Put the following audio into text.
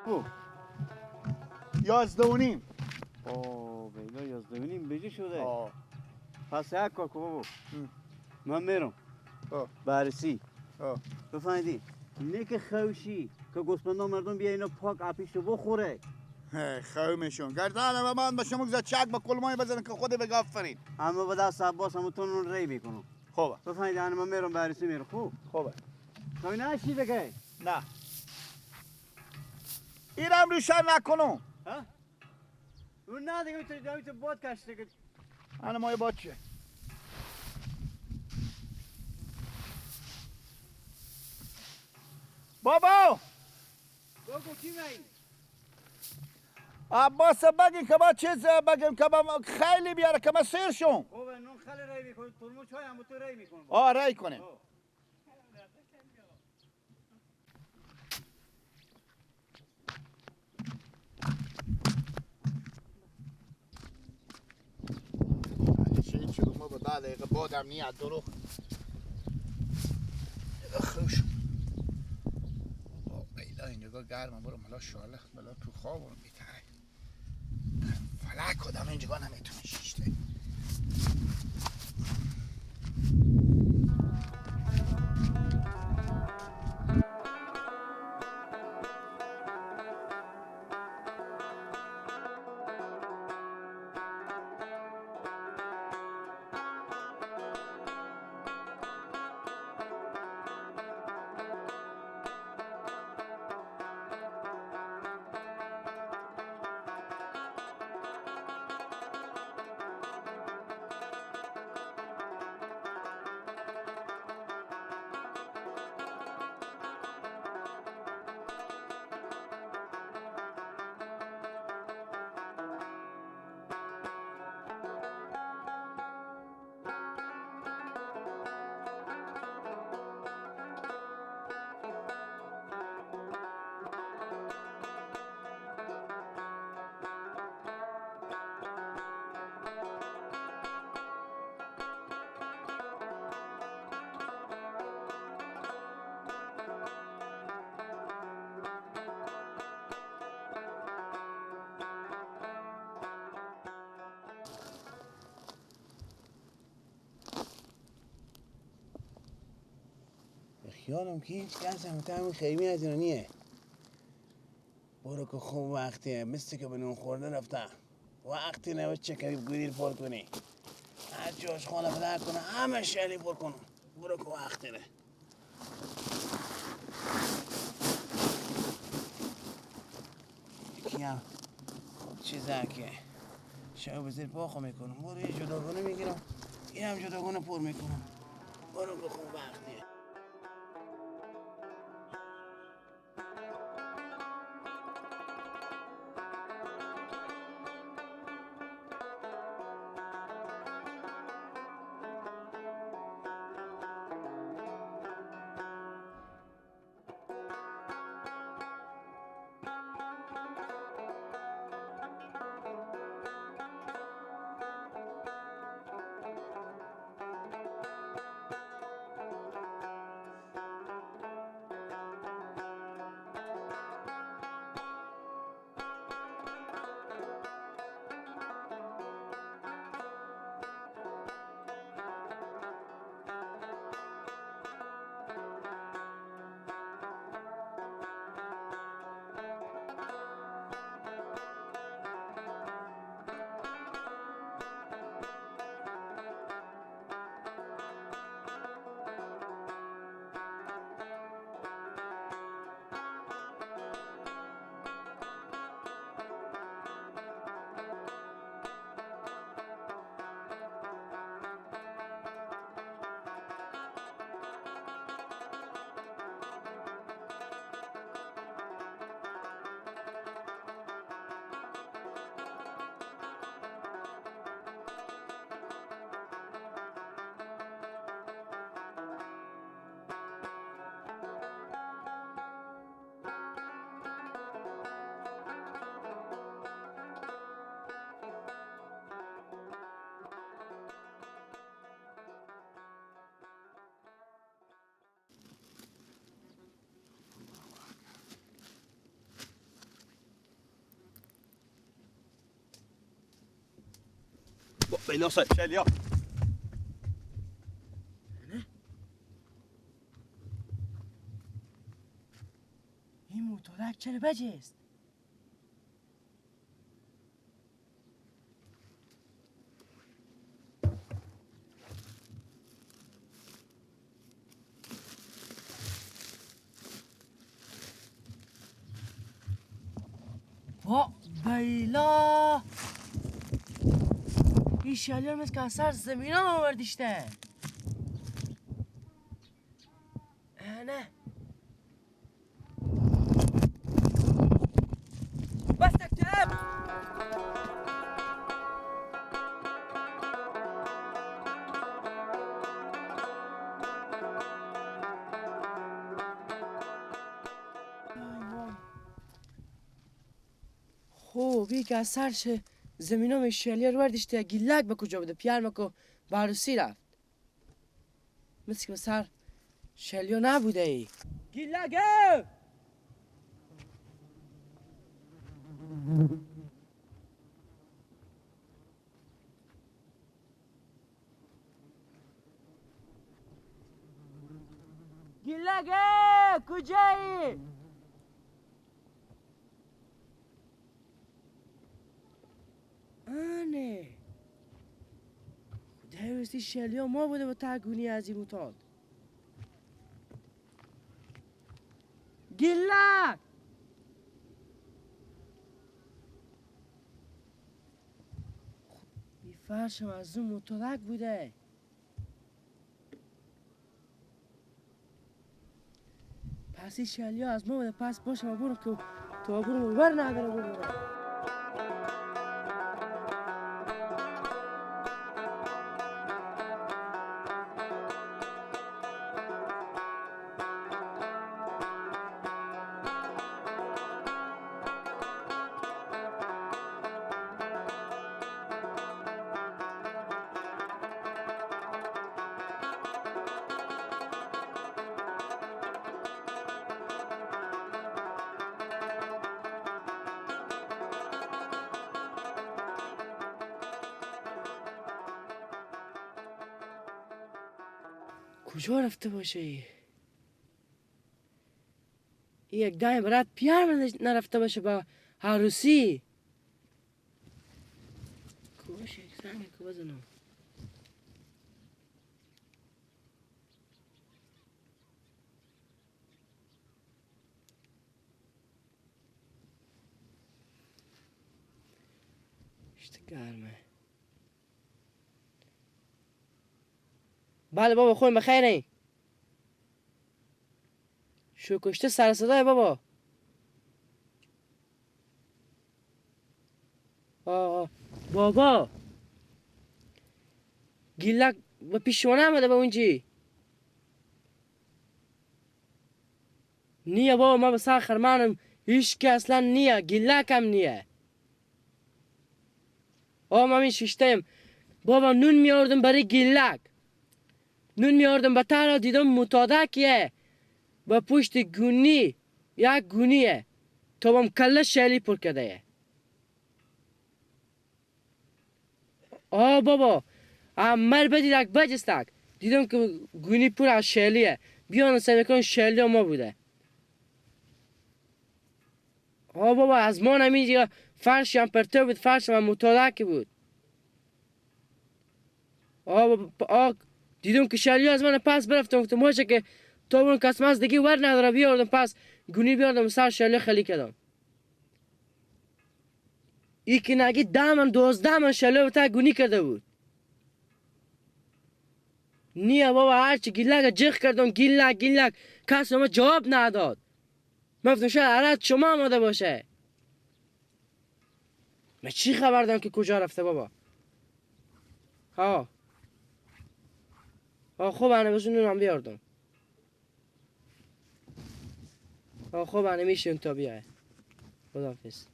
11:30. اوه بیلا 11:30 بجه شده. پس یک کار کن بابا، من میرم بررسی بفهمیدی نه که خوشی که گوسفندا مردم بیا اینا پاک اپیشو بخوره. خومشون گردن و من به شما گذار چک با کلمای بزنن که خود بگه آفرین. اما به دست عباس همون تون ری میکنم. خوبه بفهمیدی من میرم بررسی میرم. خوب خوبه خوی نشی دیگه. نه اینم روشن نکنم. ها؟ اون نه دیگه میتونی باد کشته که انا مای باد چه؟ بابا بگو کی می؟ عباس بگی که با چیز بگم که با خیلی بیاره که من سیر شم. خوبه نون خیلی رای میکنی، ترمو چای هم تو رای میکنم. آه رای کنیم. شد ما با 10 دقیقه بادم نیاد دروغ. خوش. بابا بیلا اینجا گرمم، برو ملا شاله ملا تو خواب برو میتره. فلک آدم اینجا نمیتونه شیشته. خیالم که هیچ کس هم تا همین خیمی از اینا نیه. برو که خوب وقتیه، مثل که به نون خورده رفتم. وقتی نباید چه کبیب گریل پر کنی. هر جاش خانه پدر کنه همه شهری پر کنم. برو که وقتی نه. یکی هم چیزه که شب به زیر پا میکنم. برو یه جداگانه میگیرم، یه هم جداگانه پر میکنم. برو که خوب وقتیه. بیلا صاحب شلیا. این موتورک چرا بجست؟ وا بیلا این شالیار مثل که از سر زمین هم آوردیشته. نه بس تکتب. خب یکی از سرش زمین هم شالیار وردیشته. گیلک به کجا بوده؟ پیار مکو باروسی رفت. مثل که به سر شلیا نبوده ای. گیلک گیلک کجایی؟ آنه خدای رستی شلیا ما بوده با تگونی از این موتاد. گیلک بی فرشم از اون موتورک بوده. پس این شلیا از ما بوده. پس باشم برم که تو برم ور نداره برم. کجا رفته باشه ای؟ یک دایم برات پیار نرفته باشه با عروسی. کوش یک زنگ که بزنم. اشت گرمه. بله بابا خون بخیره. شو کشته سر صدای بابا. آه بابا گیلک با پیشونه آمده به اونجی. نیه بابا ما به سر خرمانم هیچ که اصلا نیه. گیلک هم نیه. آه ما می ششتیم بابا. نون میاردم برای گیلک. نون میاردم به ترا دیدم متادکیه با پشت گونی یک گونیه تا بام کله شلی پر کرده. آه بابا عمر بدید یک بجستک دیدم که گونی پر از شلیه. بیان سمیکن شلی ما بوده. آه بابا از ما نمیدی فرشی هم پرتو بود. فرش هم متادکی بود. آه بابا آه دیدم که شلی از من پس برفتم. گفتم باشه که تا اون کس از دیگه ور نداره بیاردم. پس گونی بیاردم سر شلی خالی کردم. ای که نگی 10 من 12 من شلی تا گونی کرده بود. نیه بابا هرچی گیلک جخ کردم. گیلک گیلک کس ما جواب نداد. من گفتم شاید عرض شما آماده باشه. من چی خبر دارم که کجا رفته بابا؟ ها آه خب انه بزن نونم بیاردم. آه خب انه میشیم تا بیای. خداحافظ.